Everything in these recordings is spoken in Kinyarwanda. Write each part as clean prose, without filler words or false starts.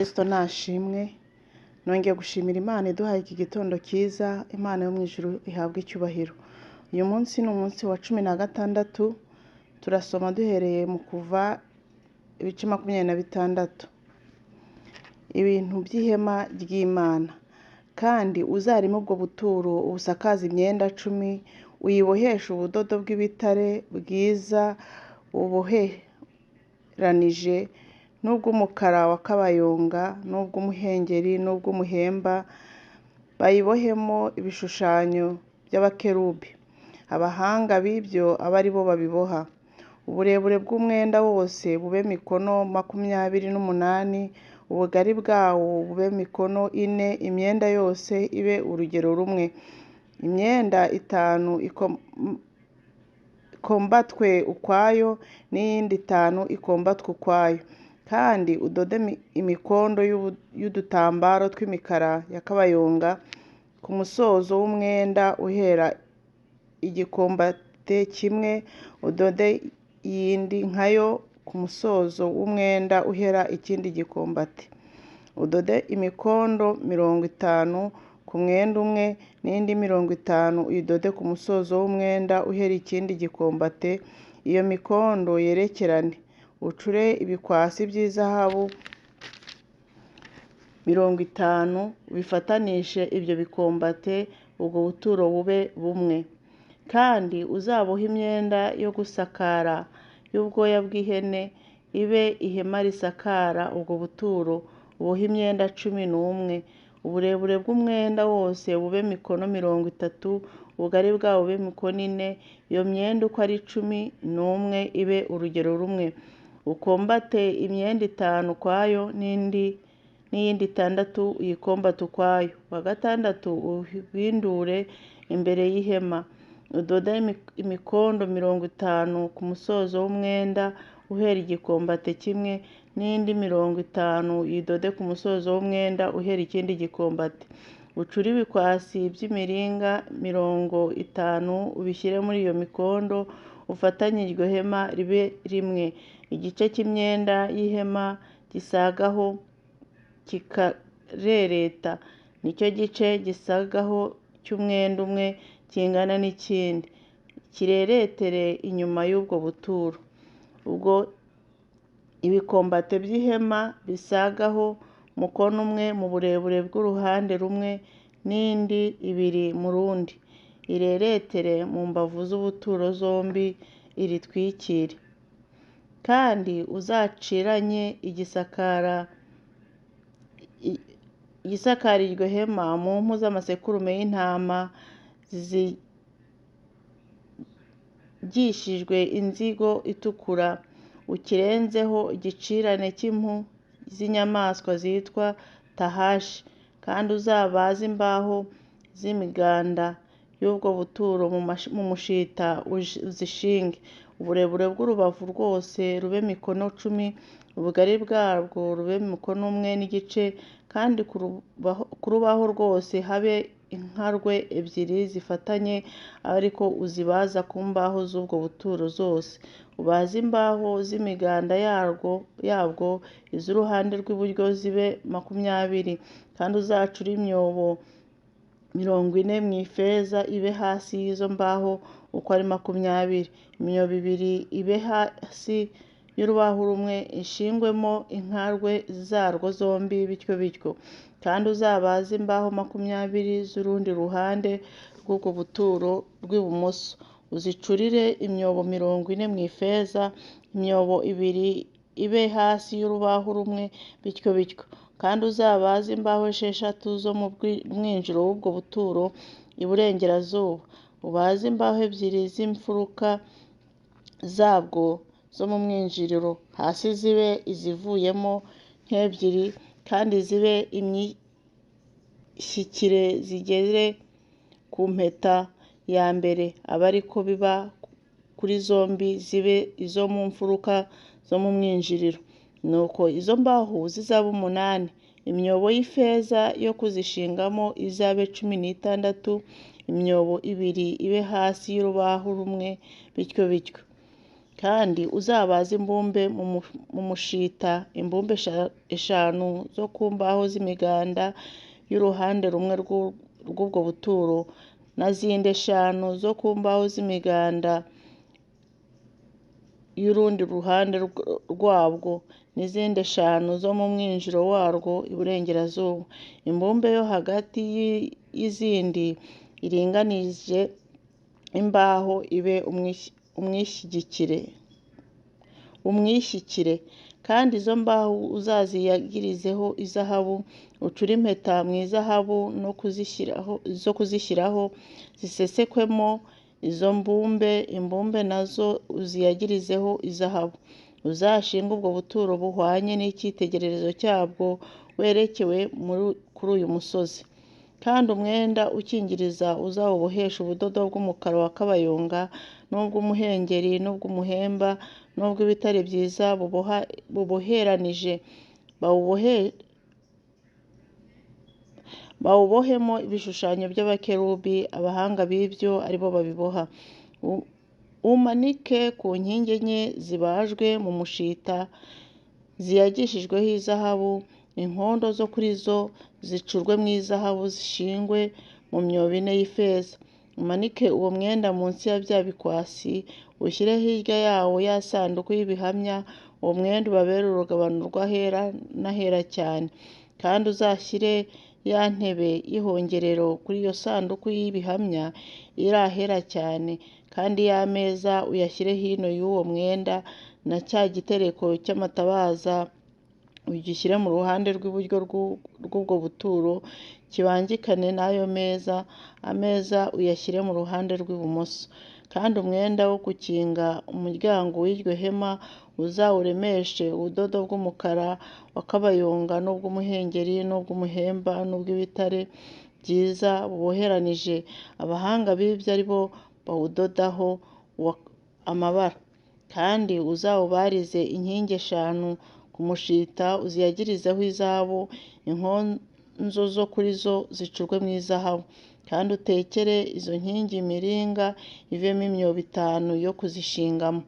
Kristo nashimwe, nongeye gushimira Imana iduhaye iki gitondo cyiza, Imana yo mu ijuru ihabwe icyubahiro. Uyu munsi ni umunsi wa 16, turasoma duhereye mu Kuva ibice 26. Ibintu by'ihema ry'Imana. Kandi uzarime ubwo buturo ubusakaze imyenda 10, uyiboheshe ubudodo bw'ibitare bwiza buboheranije n'ubw'umukara wa kabayonga n'ubw'umuhengeri n'ubw'umuhemba, bayibohemo ibishushanyo by'abakerubi. Abahanga b'ibyo abe ari bo babiboha. Uburebure bw'umwenda wose bube mikono 28, ubugari bwawo bube mikono 4, imyenda yose ibe urugero rumwe. Imyenda 5 ikombatwe ukwayo, n'iyindi 5 ikombatwe ukwayo. Kandi udode imikondo y'udutambaro tw'imikara ya kabayonga ku musozo w'umwenda uhera igikombate kimwe, udode iyindi nkayo ku musozo w'umwenda uhera ikindi gikombate. Udode imikondo 50 ku mwenda umwe, n'indi 50 uyidode ku musozo w'umwenda uhera ikindi gikombate, iyo mikondo yerekerane. Ucure ibikwasi by'izahabu 50, ubifatanishe ibyo bikombate, ubwo buturo bube bumwe. Kandi uzabohe imyenda yo gusakara y'ubwoya bw'ihene, ibe ihema risakara ubwo buturo, ubohe imyenda 11. Uburebure bw'umwenda wose bube mikono 30, ubugari bwawo bube mikono 4, iyo myenda uko ari 11 ibe urugero rumwe. Ukombate imyenda 5 ukwayo, n'iyindi 6 uyikombate ukwayo. Uwa gatandatu uwuhindure imbere y'ihema. Udode imikondo 50 ku musozo w'umwenda uhera igikombate kimwe, n'indi 50 uyidode ku musozo w'umwenda uhera ikindi gikombate. Ucure ibikwasi by'imiringa 50 ubishyire muri iyo mikondo, ufatanye iryo hema ribe rimwe. Igice cy'imyenda y'ihema gisagaho kikarereta, nicyo gice gisagaho cy'umwenda umwe kingana n'ikindi, kireretere inyuma y'ubwo buturo. Ubwo ibikombate by'ihema bisagaho mukono umwe mu burebure bw'uruhande rumwe, n'indi 2 mu rundi, ireretere mu mbavu z'ubuturo zombi, iritwikire. Kandi uzaciranye igisakara iryo hema mu mpu z'amasekurume y'intama zizigishijwe inzigo itukura, ukirenzeho igicirane cy'impu z'inyamaswa zitwa tahashi. Kandi uzabaze imbaho z'imiganda y'ubwo buturo mu mushita uzishinge. Uburebure bw'urubavu rwose rube mikono 10, ubugari bwarwo rube mukono 1.5, kandi ku rubaho rwose habe inkarwe 2 zifatanye, ariko uzibaza ku mbaho z'ubwo buturo zose. Ubaze imbaho z'imiganda yabwo, iz'uruhande rw'iburyo zibe 20, kandi uzacure imyobo 40 mu ifeza ibe hasi y'izo mbaho uko ari 20. Imyobo 2 ibe hasi y'urubaho rumwe, ishingwemo inkarwe zarwo zombi bityo bityo. Kandi uzabaze imbaho 20 z'urundi ruhande rw'ubwo buturo rw'ibumoso, uzicurire imyobo 40 mu ifeza, imyobo 2 ibe hasi y'urubaho rumwe bityo bityo. Kandi uzabaze imbaho 6 zo mu mwinjiro w'ubwo buturo iburengerazuba, ubaze imbaho 2 z'imfuruka zabwo zo mu mwinjiriro, hasi zibe izivuyemo nk'ebyiri, kandi zibe imyishyikire zigere ku mpeta ya mbere, abe ariko biba kuri zombi, zibe izo mu mfuruka zo mu mwinjiriro. Nuko izo mbaho zizabe 8, imyobo y'ifeza yo kuzishingamo izabe 16, imyobo 2 ibe hasi y'urubaho rumwe bityo bityo. Kandi uzabaze imbumbe mu mushita, imbumbe 5 zo ku mbaho z'imiganda y'uruhande rumwe rw'ubwo buturo, n'izindi 5 zo ku mbaho z'imiganda y'urundi ruhande rwabwo, n'izindi 5 zo mu mwinjiro warwo iburengerazuba. Imbumbe yo hagati y'izindi iringanije imbaho ibe umwishyikire. Kandi izo mbaho uzaziyagirizeho izahabu, ucure impeta mu izahabu zo kuzishyiraho, zisesekwemo izo mbumbe, imbumbe nazo uziyagirizeho izahabu. Uzashinge ubwo buturo buhwanye n'icyitegererezo cyabwo werekewe kuri uyu musozi. Kandi umwenda ukingiriza uzawuboheshe ubudodo bw'umukara wa kabayonga, n'ubw'umuhengeri, n'ubw'umuhemba, n'ubw'ibitare byiza buboheranije, bawubohemo ibishushanyo by'abakerubi, abahanga b'ibyo ari bo babiboha. Umanike ku nkingi 4 zibajwe mu mushita ziyagishijweho izahabu, inkondo zo kuri zo zicurwe mu izahabu zishingwe mu myobo 4 y'ifeza. Umanike uwo mwenda munsi ya bya bikwasi, ushyire hirya yawo ya sanduku y'ibihamya, uwo mwenda ubabere urugabano rw'ahera n'ahera cyane. Kandi uzashyire ya ntebe y'ihongerero kuri iyo sanduku y'ibihamya iri ahera cyane, kandi ya meza uyashyire hino y'uwo mwenda, na cya gitereko cy'amatabaza ugishyire mu ruhande rw'iburyo rw'ubwo buturo, kibangikane n'ayo meza, ameza uyashyire mu ruhande rw'ibumoso. Kandi umwenda wo gukinga umuryango w'iryo hema uzawuremeshe ubudodo bw'umukara wa kabayonga, n'ubw'umuhengeri, n'ubw'umuhemba, n'ubw'ibitare byiza buboheranije, abahanga b'ibyo ari bo bawudodaho amabara. Kandi uzawubarize inkingi 5 ku mushita, uziyagirizeho izahabu, inkonzo zo kuri zo zicurwe mu izahabu. Kandi utekere izo nkingi imiringa ivemo imyobo 5 yo kuzishingamo.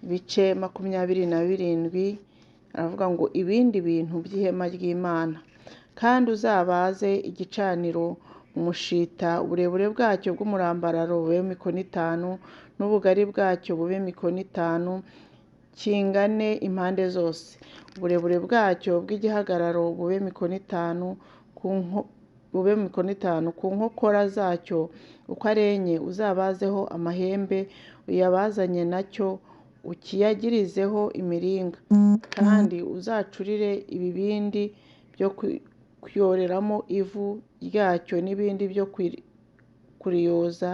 Ibice 27 aravuga ngo ibindi bintu by'ihema ry'Imana. Kandi uzabaze igicaniro mu mushita, uburebure bwacyo bw'umurambararo bube mikono 5, n'ubugari bwacyo bube mikono 5, kingane impande zose. Uburebure bwacyo bw'igihagararo bube mikono 5 ku nkokora zacyo uko ari 4, uzabazeho amahembe, uyabazanye nacyo, ukiyagirizeho imiringa. Kandi uzacurire ibibindi byo kuyoreramo ivu ryacyo, n'ibindi byo kuriyoza,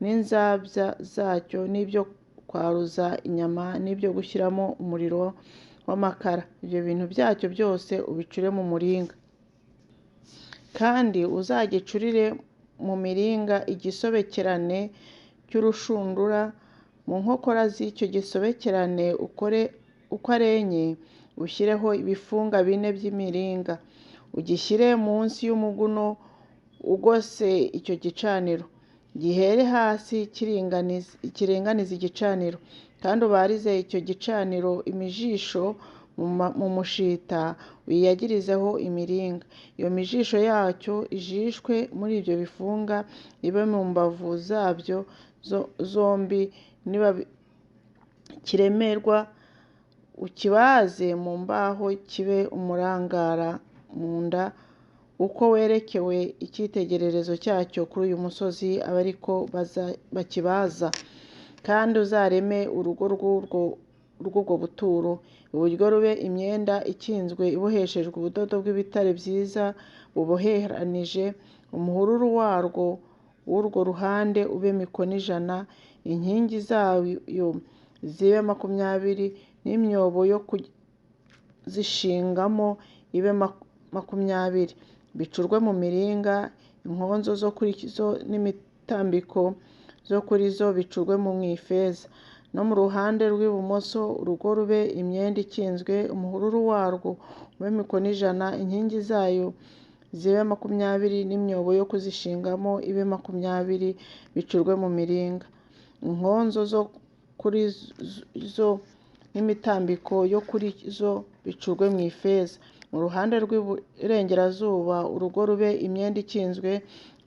n'inzabya zacyo, n'ibyo kwaruza inyama, n'ibyo gushyiramo umuriro w'amakara. Ibyo bintu byacyo byose ubicure mu muringa. Kandi uzagicurire mu miringa igisobekerane cy'urushundura, mu nkokora z'icyo gisobekerane ukore uko ari 4, ushyireho ibifunga 4 by'imiringa, ugishyire munsi y'umuguno ugose icyo gicaniro, gihere hasi kiringaniza igicaniro. Kandi ubarize icyo gicaniro imijisho mu mushita, uyiyagirizeho imiringa. Iyo mijisho yacyo ijishwe muri ibyo bifunga, ibe mu mbavu zabyo zombi, niba kiremerwa ukibaze mu mbaho kibe umurangara mu nda, uko werekewe icyitegererezo cyacyo kuri uyu musozi abe ariko bakibaza. Kandi uzareme urugo rw'ubwo buturo, iburyo rube imyenda ikinzwe iboheshejwe ubudodo bw'ibitare byiza buboheranije, umuhururu warwo w'urwo ruhande ube mikono 100, inkingi zayo zibe 20, n'imyobo yo kuzishingamo ibe 20, bicurwe mu miringa, inkonzo zo kuri zo n'imitambiko zo kuri zo bicurwe mu ifeza. No mu ruhande rw'ibumoso urugo rube imyenda ikinzwe, umuhururu warwo ube mikono 100, inkingi zayo zibe 20, n'imyobo yo kuzishingamo ibe 20, bicurwe mu miringa. Inkonzo zo kuri zo n'imitambiko yo kuri zo bicurwe mu ifeza. Mu ruhande rw'iburengerazuba urugo rube imyenda ikinzwe,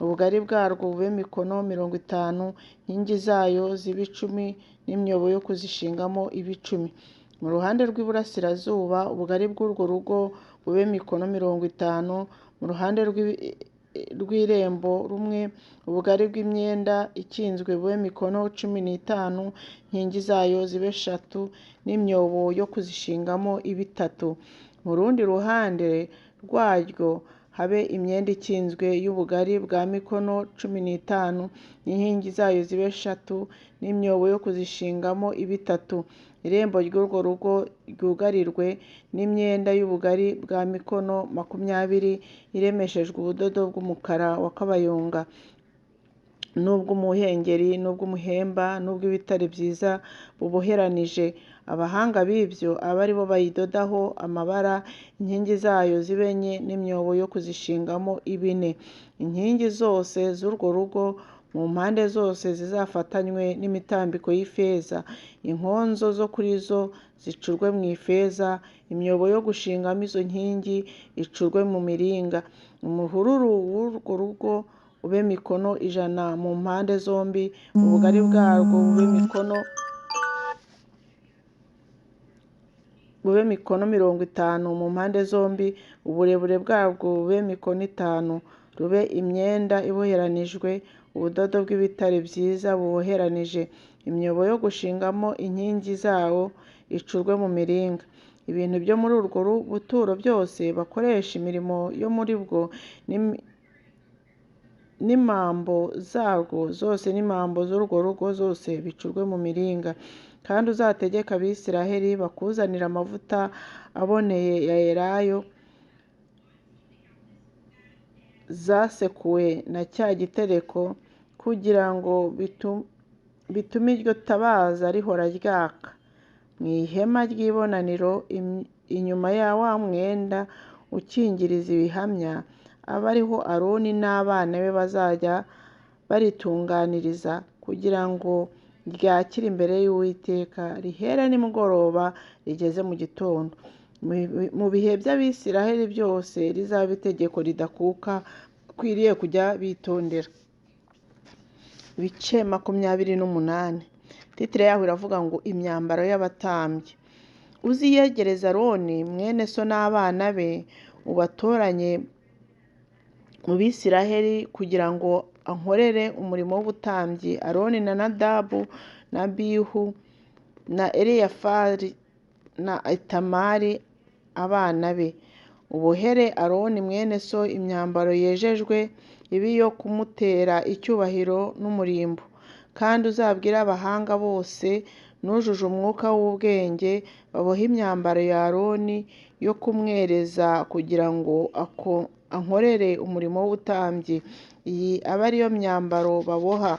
ubugari bwarwo bube mikono 50, inkingi zayo zibe 10 n'imyobo yo kuzishingamo ibe 10. Mu ruhande rw'iburasirazuba ubugari bw'urwo rugo bube mikono 50, mu ruhande rw'irembo rumwe ubugari bw'imyenda ikinzwe bube mikono 15, inkingi zayo zibe 3 n'imyobo yo kuzishingamo ibe 3. Mu rundi ruhande rwaryo habe imyenda ikinzwe y'ubugari bwa mikono 15, n'inkingi zayo zibe 3 n'imyobo yo kuzishingamo ibe 3. Irembo ry'urwo rugo ryugarirwe n'imyenda y'ubugari bwa mikono 20, iremeshejwe ubudodo bw'umukara wa kabayonga n'ubw'umuhengeri n'ubw'umuhemba n'ubw'ibitare byiza buboheranije. Abahanga b'ibyo abe ari bo bayidodaho amabara, inkingi zayo zibe 4 n'imyobo yo kuzishingamo ibe 4. Inkingi zose z'urwo rugo mu mpande zose zizafatanywe n'imitambiko y'ifeza, inkonzo zo kuri zo zicurwe mu ifeza, imyobo yo gushingamo izo nkingi icurwe mu miringa. Umuhururu w'urwo rugo ube mikono 100 mu mpande zombi, ubugari bwarwo bube mikono 50 mu mpande zombi, uburebure bwarwo bube mikono 5, rube imyenda iboheranijwe ubudodo bw'ibitare byiza buboheranije, imyobo yo gushingamo inkingi zawo icurwe mu miringa. Ibintu byo muri urwo buturo byose bakoresha imirimo yo muri bwo n'imambo zarwo zose n'imambo z'urwo rugo zose bicurwe mu miringa. Kandi uzategeke Abisirayeli bakuzanire amavuta aboneye ya elayo zasekuwe na cya gitereko, kugira ngo bitume iryo tabaza rihora ryaka. Mu ihema ry'ibonaniro inyuma ya wa mwenda ukingiriza ibihamya, abe ariho Aroni n'abana be bazajya baritunganiriza, kugira ngo ryakire imbere y'Uwiteka, rihere nimugoroba rigeze mu gitondo. Mu bihe by'Abisirayeli byose rizaba itegeko ridakuka bakwiriye kujya bitondera. Ibice 28. Titire yaho iravuga ngo imyambaro y'abatambyi. Uziyegereze Aroni mwene so n'abana be, ubatoranye mu Bisirayeli kugira ngo ankorere umurimo w'ubutambyi, Aroni na Nadabu na Abihu na Eleyafari na Itamari abana be. Ubohere Aroni mwene so imyambaro yejejwe, ibe iyo kumutera icyubahiro n'umurimbo. Kandi uzabwire abahanga bose n'ujuje umwuka w'ubwenge babohe imyambaro ya Aroni yo kumwereza kugira ngo ankorere umurimo w'ubutambyi. Iyi abe ariyo myambaro baboha: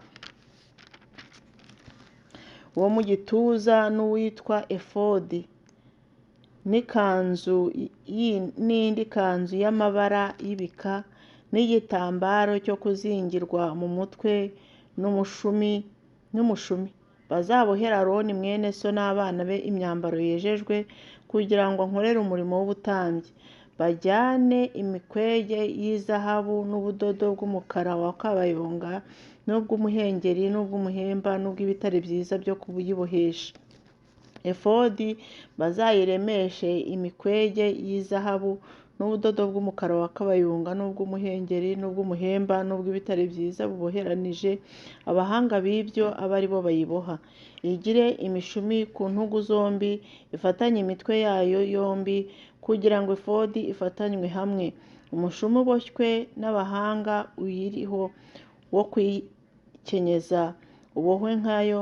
uwo mu gituza n'uwitwa efodi, n'ikanzu n'indi kanzu y'amabara y'ibika, n'igitambaro cyo kuzingirwa mu mutwe n'umushumi. Bazabohere Aroni mwene so n'abana be imyambaro yejejwe, kugira ngo ankorere umurimo w'ubutambyi. Bajyane imikwege y'izahabu n'ubudodo bw'umukara wa kabayonga n'ubw'umuhengeri n'ubw'umuhemba n'ubw'ibitare byiza byo kuyibohesha. Efodi bazayiremeshe imikwege y'izahabu n'ubudodo bw'umukara wa kabayonga n'ubw'umuhengeri n'ubw'umuhemba n'ubw'ibitare byiza buboheranije, abahanga b'ibyo abe ari bo bayiboha. Igire imishumi ku ntugu zombi, ifatanye imitwe yayo yombi, kugira ngo efodi ifatanywe hamwe. Umushumi uboshywe n'abahanga uyiriho wo kuyikenyeza, ubohwe nkayo,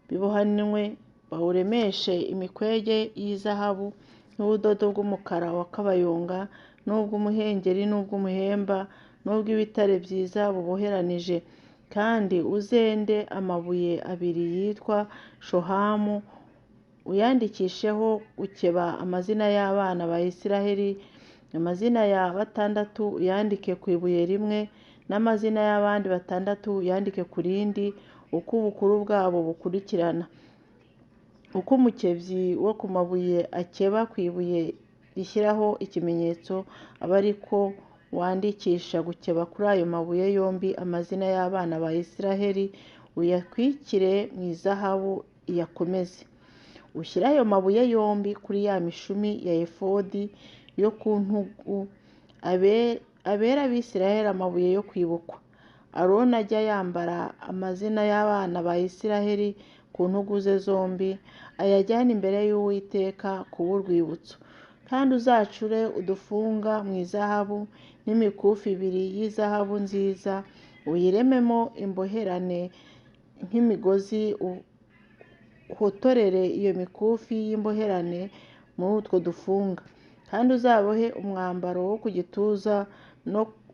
bibohanwe, bawuremeshe imikwege y'izahabu n'ubudodo bw'umukara wa kabayonga n'ubw'umuhengeri n'ubw'umuhemba n'ubw'ibitare byiza buboheranije. Kandi uzende amabuye abiri yitwa shohamu, uyandikisheho gukeba amazina y'abana ba Isiraheli, amazina ya batandatu uyandike ku ibuye rimwe, n'amazina y'abandi batandatu uyandike ku rindi, uko ubukuru bwabo bukurikirana. Uko umukebyi wo ku mabuye akeba ku ibuye rishyiraho ikimenyetso, abe ari ko wandikisha gukeba kuri ayo mabuye yombi amazina y'abana ba Isiraheli, uyatwikire mu izahabu iyakomeze. Ushyire ayo mabuye yombi kuri ya mishumi ya efodi yo ku ntugu, abere Abisiraheli amabuye yo kwibukwa. Aroni ajye yambara amazina y'abana ba Isiraheli ku ntugu ze zombi, ayajyane imbere y'Uwiteka kuba urwibutso. Kandi uzacure udufunga mu izahabu n'imikufi ibiri y'izahabu nziza, uyirememo imboherane nk'imigozi, uhotorere iyo mikufi y'imboherane muri utwo dufunga. Kandi uzabohe umwambaro wo ku gituza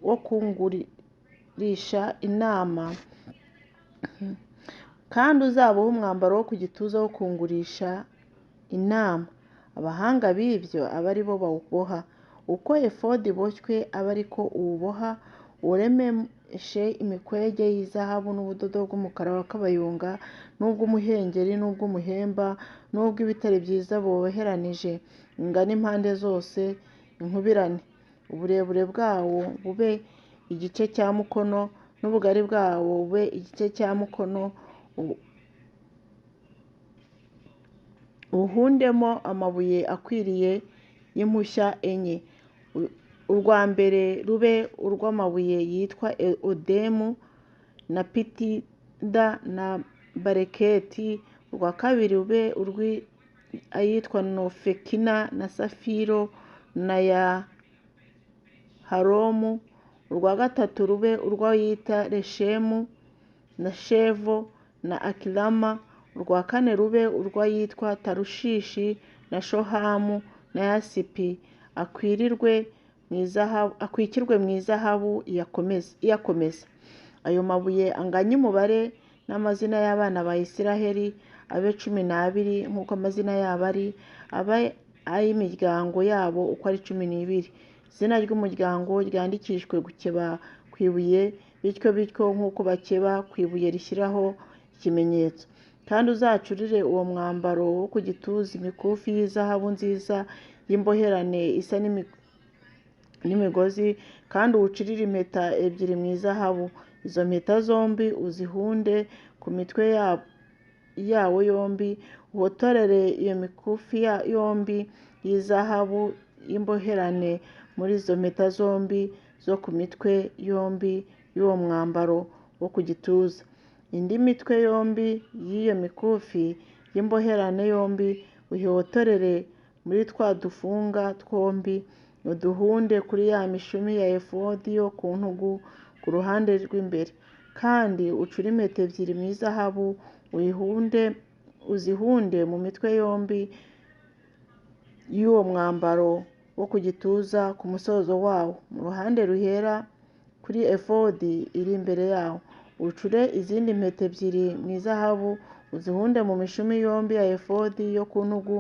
wo kungurisha inama. Kandi uzabohe umwambaro wo ku gituza wo kungurisha inama. Abahanga b'ibyo abe ari bo bawuboha. Uko efodi iboshywe abe ari ko uwuboha, uwuremeshe imikwege y'izahabu n'ubudodo bw'umukara wa kabayonga n'ubw'umuhengeri n'ubw'umuhemba n'ubw'ibitare byiza boheranije, ingane impande zose inkubirane. Uburebure bwawo bube igice cya mukono, n'ubugari bwawo bube igice cya mukono, uwuhundemo amabuye akwiriye y'impushya enye. Urwa mbere rube urw'amabuye yitwa odemu na pitida na bareketi, urwa kabiri rube ayitwa nofekina na safiro na yaharomu, urwa gatatu rube urw'ayitwa reshemu na shevo na akilama, urwa kane rube urw'ayitwa tarushishi na shohamu na yasipi, akwikirwe mu izahabu iyakomeza. Ayo mabuye anganye umubare n'amazina y'abana ba Isiraheli, abe 12 nk'uko amazina yabo ari, abe ay'imiryango yabo uko ari 12. Izina ry'umuryango ryandikishwe gukeba ku ibuye, bityo bityo nk'uko bakeba ku ibuye rishyiraho ikimenyetso. Kandi uzacurire uwo mwambaro wo ku gituza imikufi y'izahabu nziza y'imboherane isa n'imigozi, kandi uwucurire impeta ebyiri mu izahabu. Izo mpeta zombi uzihunde ku mitwe yawo yombi, uhotorere iyo mikufi yombi y'izahabu y'imboherane muri izo mpeta zombi zo ku mitwe yombi y'uwo mwambaro wo ku gituza. Indi mitwe yombi y'iyo mikufi y'imboherane yombi uyihotorere muri twa dufunga twombi, uduhunde kuri ya mishumi ya efodi yo ku ntugu ku ruhande rw'imbere. Kandi ucure impeta ebyiri mu izahabu, uzihunde mu mitwe yombi y'uwo mwambaro wo ku gituza ku musozo wawo, mu ruhande ruhera kuri efodi iri imbere yawo. Ucure izindi mpeta ebyiri mu izahabu, uzihunde mu mishumi yombi ya efodi yo ku ntugu,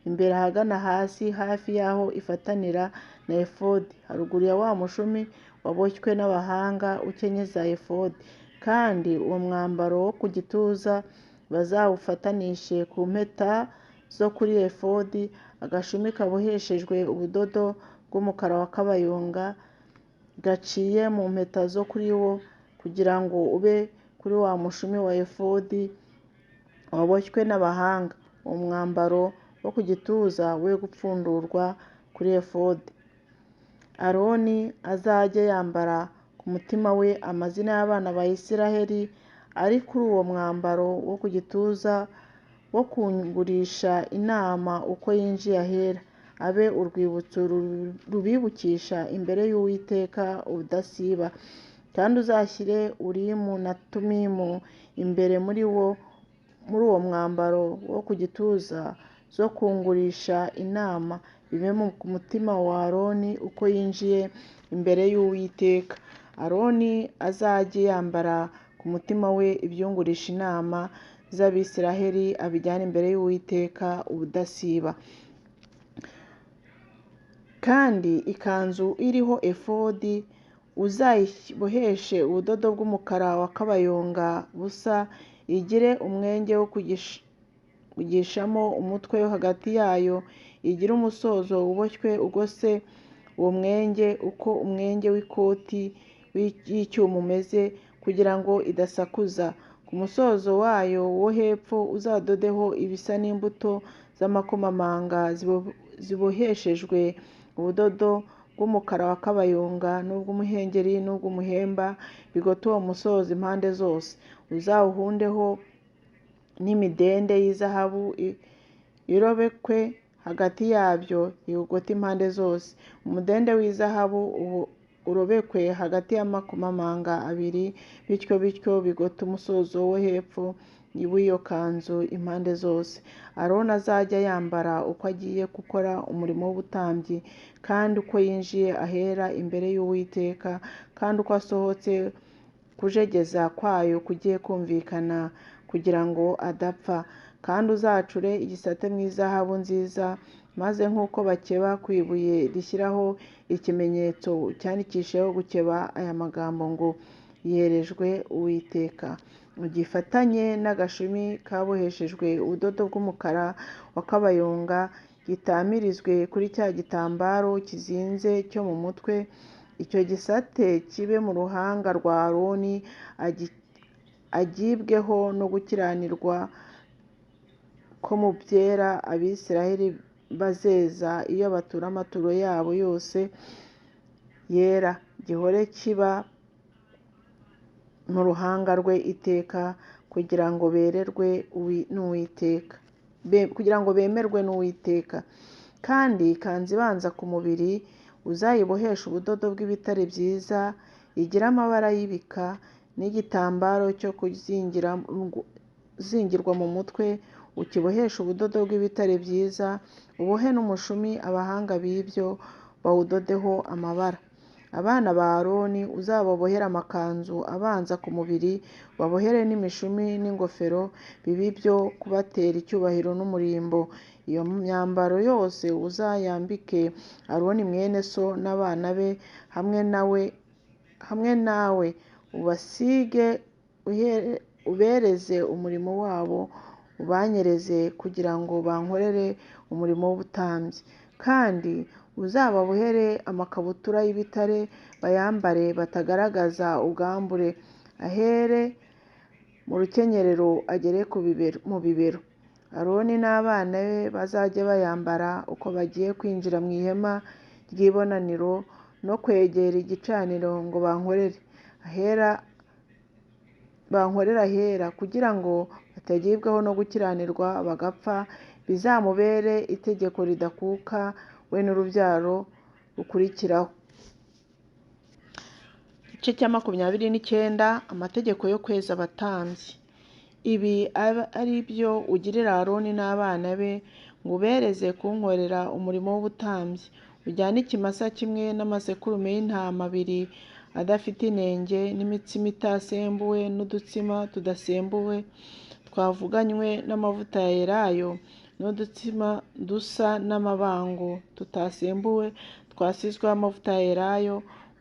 imbere ahagana hasi hafi y'aho ifatanira na efodi, haruguru ya wa mushumi waboshywe n'abahanga ukenyeza efodi. Kandi uwo mwambaro wo ku gituza bazawufatanishe ku mpeta zo kuri efodi, agashumi kaboheshejwe ubudodo bw'umukara wa kabayonga gaciye mu mpeta zo kuri wo, kugira ngo ube kuri wa mushumi wa efodi waboshywe n'abahanga. Uwo mwambaro wo ku gituza we gupfundurwa kuri efodi. Aroni azajye yambara ku mutima we amazina y'abana ba Isiraheli ari kuri uwo mwambaro wo ku gituza wo kungurisha inama uko yinjiye ahera, abe urwibutso rubibukisha imbere y'Uwiteka ubudasiba. Kandi uzashyire Urimu na Tumimu imbere muri uwo mwambaro wo ku gituza zo kungurisha inama, bibe ku mutima wa Aroni uko yinjiye imbere y'Uwiteka. Aroni azajye yambara ku mutima we ibyungurisha inama z'Abisiraheli, abijyane imbere y'Uwiteka ubudasiba. Kandi ikanzu iriho efodi uzayiboheshe ubudodo bw'umukara wa kabayonga busa, igire umwenge wo kugishamo umutwe hagati yayo, igire umusozo uboshywe ugose uwo mwenge uko umwenge w'ikoti y'icyuma umeze, kugira ngo idasakuza. Ku musozo wayo wo hepfo uzadodeho ibisa n'imbuto z'amakomamanga ziboheshejwe ubudodo bw'umukara wa kabayonga n'ubw'umuhengeri n'ubw'umuhemba, bigote uwo musozo impande zose. Uzawuhundeho n'imidende y'izahabu irobekwe hagati yabyo, iwugote impande zose. Umudende w'izahabu urobekwe hagati y'amakomamanga abiri, bityo bityo bigote umusozo wo hepfo w'iyo kanzu impande zose. Aroni azajya yambara uko agiye gukora umurimo w'ubutambyi, kandi uko yinjiye ahera imbere y'Uwiteka, kandi uko asohotse kujegeza kwayo kugiye kumvikana, kugira ngo adapfa. Kandi uzacure igisate mu izahabu nziza, maze nk'uko bakeba ku ibuye rishyiraho ikimenyetso, ucyandikisheho gukeba aya magambo ngo: yerejwe Uwiteka. Ugifatanye n'agashumi kaboheshejwe ubudodo bw'umukara wa kabayonga, gitamirizwe kuri cya gitambaro kizinze cyo mu mutwe. Icyo gisate kibe mu ruhanga rwa Aroni, agibweho no gukiranirwa ko mu byera Abisirayeli bazeza iyo batura amaturo yabo yose yera, gihore kiba mu ruhanga rwe iteka, kugira ngo bererwe n'Uwiteka, kugira ngo bemerwe n'Uwiteka. Kandi ikanzu ibanza ku mubiri uzayiboheshe ubudodo bw'ibitare byiza, igire amabara y'ibika, n'igitambaro cyo kuzingirwa mu mutwe ukiboheshe ubudodo bw'ibitare byiza, ubohe n'umushumi abahanga b'ibyo bawudodeho amabara. Abana ba Aroni uzababohere amakanzu abanza ku mubiri, babohere n'imishumi n'ingofero, bibe ibyo kubatera icyubahiro n'umurimbo. Iyo myambaro yose uzayambike Aroni mwene so n'abana be hamwe nawe, ubasige ubereze umurimo wabo, ubanyereze kugira ngo bankorere umurimo w'ubutambyi. Kandi uzababohere amakabutura y'ibitare, bayambare batagaragaza ubwambure, ahere mu rukenyerero agere mu bibero. Aroni n'abana be bazajye bayambara uko bagiye kwinjira mu ihema ry'ibonaniro no kwegera igicaniro ngo bankorere ahera, kugira ngo batagibwaho no gukiranirwa bagapfa, bizamubere itegeko ridakuka we n'urubyaro rukurikiraho. Igice cya 29, amategeko yo kweza abatambyi. Ibi ari byo ugirira Aroni n'abana be, ngo ubereze kunkorera umurimo w'ubutambyi. Ujyane ikimasa kimwe n'amasekurume y'intama abiri adafite inenge, n'imitsima itasembuwe n'udutsima tudasembuwe twavuganywe n'amavuta ya elayo, n'udutsima dusa n'amabango tutasembuwe twasizweho amavuta ya elayo.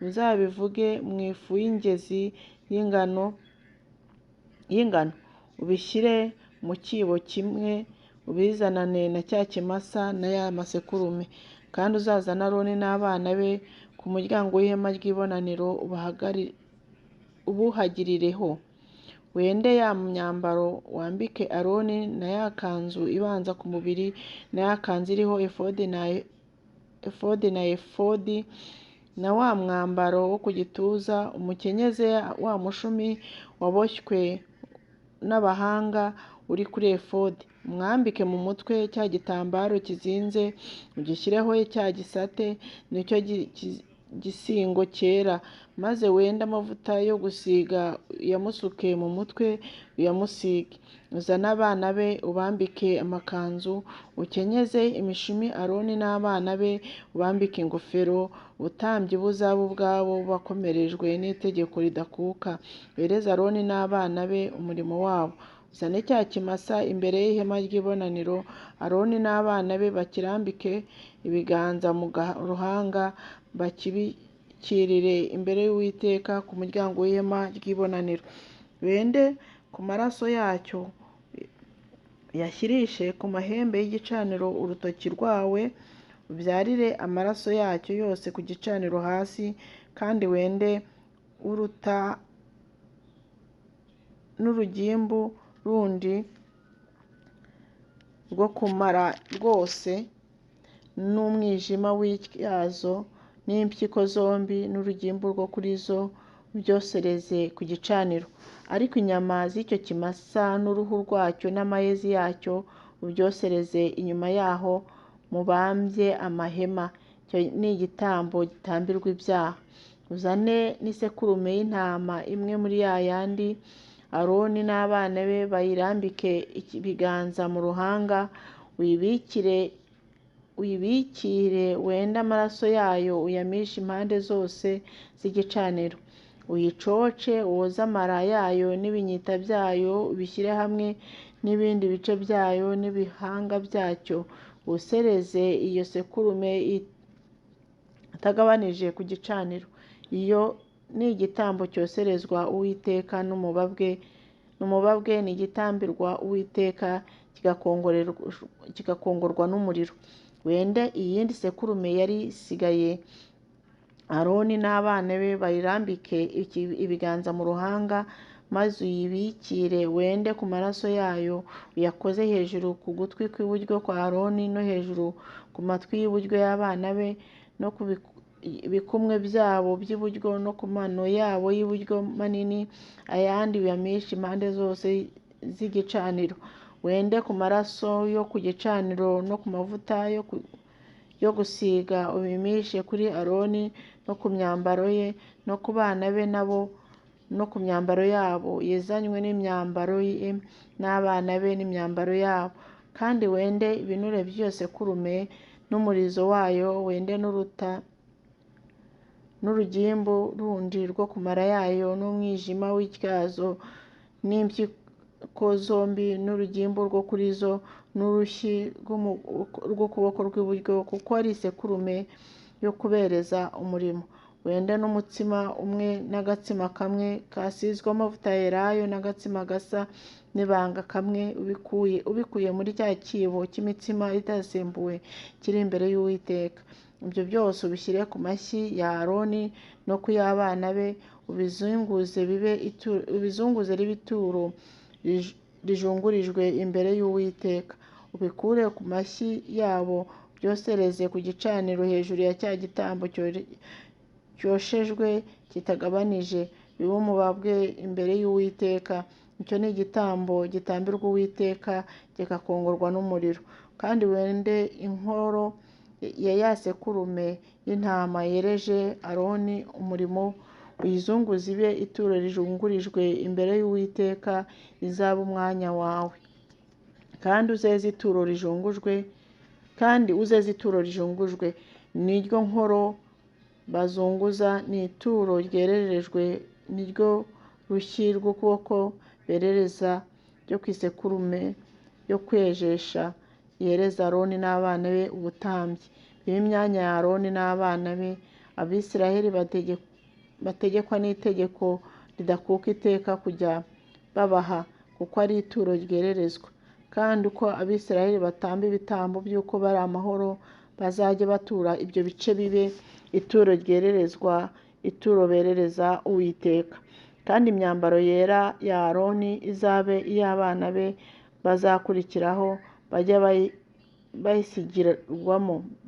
Uzabivuge mu ifu y'ingezi y'ingano, ubishyire mu cyibo kimwe, ubizanane na cya kimasa na ya masekurume. Kandi uzazane Aroni n'abana be ku muryango w'ihema ry'ibonaniro, ubuhagirireho. Wende ya myambaro wambike Aroni na ya kanzu ibanza ku mubiri, na ya kanzu iriho efodi na efodi, na wa mwambaro wo ku gituza, umukenyeze wa mushumi waboshywe n'abahanga uri kuri efodi. Umwambike mu mutwe cya gitambaro kizinze, ugishyireho cya gisate, nicyo gisingo cyera, maze wende amavuta yo gusiga uyamusuke mu mutwe, uyamusige. Uzane abana be ubambike amakanzu, ukenyeze imishumi Aroni n'abana be, ubambike ingofero. Ubutambyi buzabe ubwabo bakomerejwe n'itegeko ridakuka. Wereze Aroni n'abana be umurimo wabo. Uzane cya kimasa imbere y'ihema ry'ibonaniro, Aroni n'abana be bakirambike ibiganza mu ruhanga, bakibikirire imbere y'Uwiteka ku muryango w'ihema ry'ibonaniro. Wende ku maraso yacyo Uyashyirishe ku mahembe y'igicaniro urutoki rwawe, ubyarire amaraso yacyo yose ku gicaniro hasi, kandi wende uruta n'urugimbu rundi rwo kumara rwose, n'umwijima w'ityazo n'impyiko zombi n'urugimbu rwo kuri zo, ubyosereze ku gicaniro. Ariko inyama z'icyo kimasa n'uruhu rwacyo n'amayezi yacyo ubyosereze inyuma yaho mubambye amahema. Icyo ni igitambo gitambirwa ibyaha. Uzane n'isekurume y'intama imwe muri ya yandi, Aroni n'abana be bayirambike ibiganza mu ruhanga, uyibikire wende amaraso yayo uyamishe impande zose z'igicaniro. Uyicoce woze amara yayo n'ibinyita byayo, ubishyire hamwe n'ibindi bice byayo n'ibihanga byacyo, wosereze iyo sekurume itagabanije ku gicaniro. Iyo ni igitambo cyoserezwa Uwiteka n'umubabwe, ni igitambirwa Uwiteka kigakongorwa n'umuriro. Wende iyindi sekurume yari isigaye, Aroni n'abana be bayirambike ibiganza mu ruhanga, maze uyibikire wende ku maraso yayo, uyakoze hejuru ku gutwi kw'iburyo kwa Aroni no hejuru ku matwi y'iburyo y'abana be, no ku bikumwe byabo by'iburyo no ku mano yabo y'iburyo manini, ayandi uyamishe impande zose z'igicaniro. Wende ku maraso yo ku gicaniro no ku mavuta yo gusiga, ubimishe kuri Aroni no ku myambaro ye no ku bana be nabo no ku myambaro yabo, yezanywe n'imyambaro ye n'abana be n'imyambaro yabo. Kandi wende ibinure by'iyo sekurume n'umurizo wayo, wende n'uruta n'urugimbu rundi rwo ku mara yayo n'umwijima w'ityazo n'impyiko zombi n'urugimbu rwo kuri zo n'urushyi rw'ukuboko rw'iburyo, kuko ari isekurume yo kubereza umurimo. Wende n'umutsima umwe n'agatsima kamwe kasizwe amavuta ya elayo n'agatsima gasa n'ibanga kamwe, ubikuye muri cya cyibo cy'imitsima itasembuwe kiri imbere y'Uwiteka. Ibyo byose ubishyire ku mashyi ya Aroni no ku y'abana be, ubizunguze ribe ituro rijungurijwe imbere y'Uwiteka. Ubikure ku mashyi yabo byosereze ku gicaniro hejuru ya cya gitambo cyoshejwe kitagabanije, bibe umubabwe imbere y'Uwiteka. Icyo ni igitambo gitambirwa Uwiteka kigakongorwa n'umuriro. Kandi wende inkoro ya ya sekurume y'intama yereje Aroni umurimo, uyizunguze ibe ituro rijungurijwe imbere y'Uwiteka, izabe umwanya wawe. Kandi uzeze ituro rijungujwe, kandi uzeze ituro rijungujwe, niryo nkoro bazunguza, ni ituro ryererejwe, niryo rushyi rw'ukuboko berereza ryo ku isekurume yo kwejesha, yereza Aroni n'abana be ubutambyi. Bibe imyanya ya Aroni n'abana be. Abisirayeli bategekwa n'itegeko ridakuka iteka kujya babaha, kuko ari ituro ryererezwa. Kandi uko Abisirayeli batamba ibitambo by'uko bari amahoro, bazajye batura ibyo bice bibe ituro ryererezwa, ituro berereza Uwiteka. Kandi imyambaro yera ya Aroni izabe iy'abana be bazakurikiraho, bajye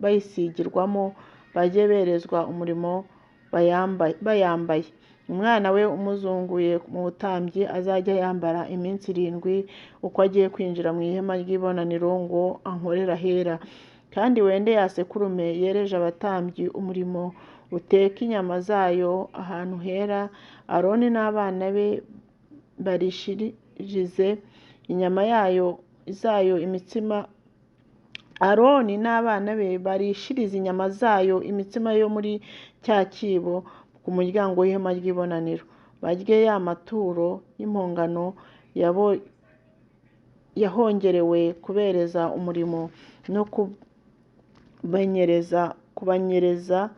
bayisigirwamo, bajye berezwa umurimo bayambaye. Umwana we umuzunguye mu butambyi azajya yambara iminsi 7 uko agiye kwinjira mu ihema ry'ibonaniro ngo ankorere ahera. Kandi wende ya sekurume yereje abatambyi umurimo, uteke inyama zayo ahantu hera, Aroni n'abana be barishirize inyama zayo imitsima. Aroni n'abana be barishirize inyama zayo imitsima yo muri cya cyibo ku muryango w'ihema ry'ibonaniro. Barye ya maturo y'impongano yahongerewe kubereza umurimo no kubanyereza,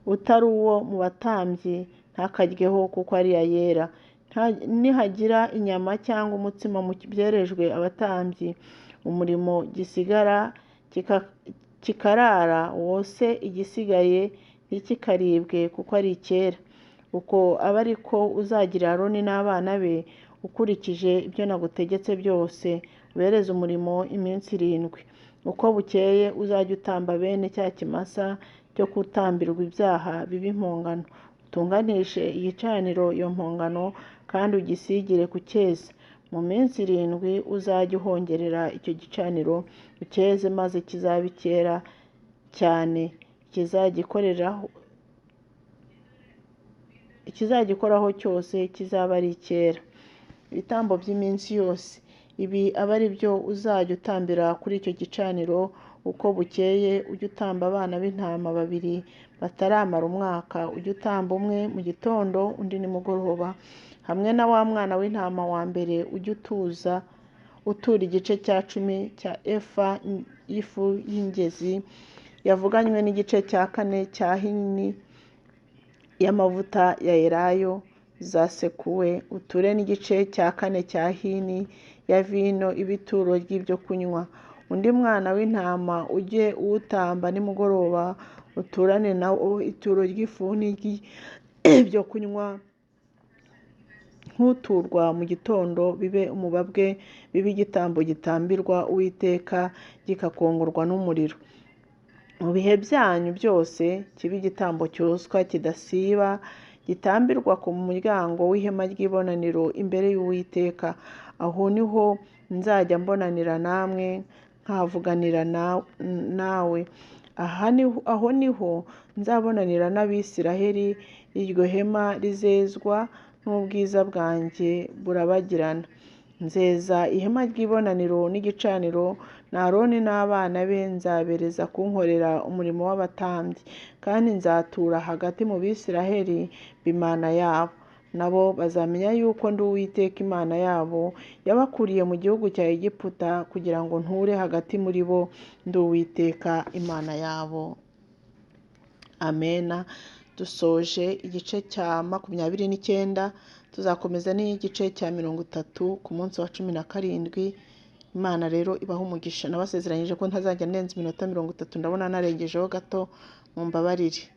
utari uwo mu batambyi ntakaryeho, kuko ari ayera. Nihagira inyama cyangwa umutsima mu byerejwe abatambyi umurimo gisigara kikarara, wose igisigaye ntikikaribwe kuko ari icyera. Uko abe ari ko uzagira Aroni n'abana be, ukurikije ibyo nagutegetse byose, ubereze umurimo iminsi 7. Uko bukeye uzajya utamba bene cya kimasa cyo gutambirwa ibyaha bibe impongano. Utunganishe igicaniro iyo mpongano kandi ugisigire kucyeza. Mu minsi 7 uzajye uhongerera icyo gicaniro ucyeze, maze kizabe icyera cyane. Ikizagikoraho cyose kizaba ari icyera. Ibitambo by'iminsi yose, ibi abe ari byo uzajya utambira kuri icyo gicaniro. Uko bukeye ujye utamba abana b'intama 2 bataramara umwaka, ujye utamba umwe mu gitondo undi nimugoroba, hamwe na wa mwana w'intama wa mbere ujye utura igice cya 10 cya efa y'ifu y'ingezi yavuganywe n'igice cya 4 cya hini y'amavuta ya elayo zasekuwe, uture n'igice cya 4 cya hini ya vino ibituro ry'ibyo kunywa. Undi mwana w'intama ujye uwutamba nimugoroba, uturane nawo ituro ry'ifu n'ry'ibyo kunywa nk'uturwa mu gitondo, bibe umubabwe, bibe igitambo gitambirwa Uwiteka gikakongorwa n'umuriro. Mu bihe byanyu byose kibe igitambo cyoswa kidasiba, gitambirwa ku muryango w'ihema ry'ibonaniro imbere y'Uwiteka. Aho niho nzajya mbonanira namwe, nkavuganira nawe. Aho niho nzabonanira n'Abisiraheli, iryo hema rizezwa n'ubwiza bwanjye burabagirana. Nzeza ihema ry'ibonaniro n'igicaniro, na Aroni n'abana be nzabereza kunkorera umurimo w'abatambyi, kandi nzatura hagati mu Bisiraheli b'Imana yabo. Nabo bazamenya yuko ndi Uwiteka Imana yabo, yabakuriye mu gihugu cya Egiputa kugira ngo nture hagati muri bo, ndi Uwiteka Imana yabo. Amena. Dusoje igice cya 29, tuzakomeza n'igice cya 30 ku munsi wa 17. Imana rero ibaha umugisha. Nabasezeranyije ko ntazajya ndenza iminota 30, ndabona narengejeho gato, mumbabarire.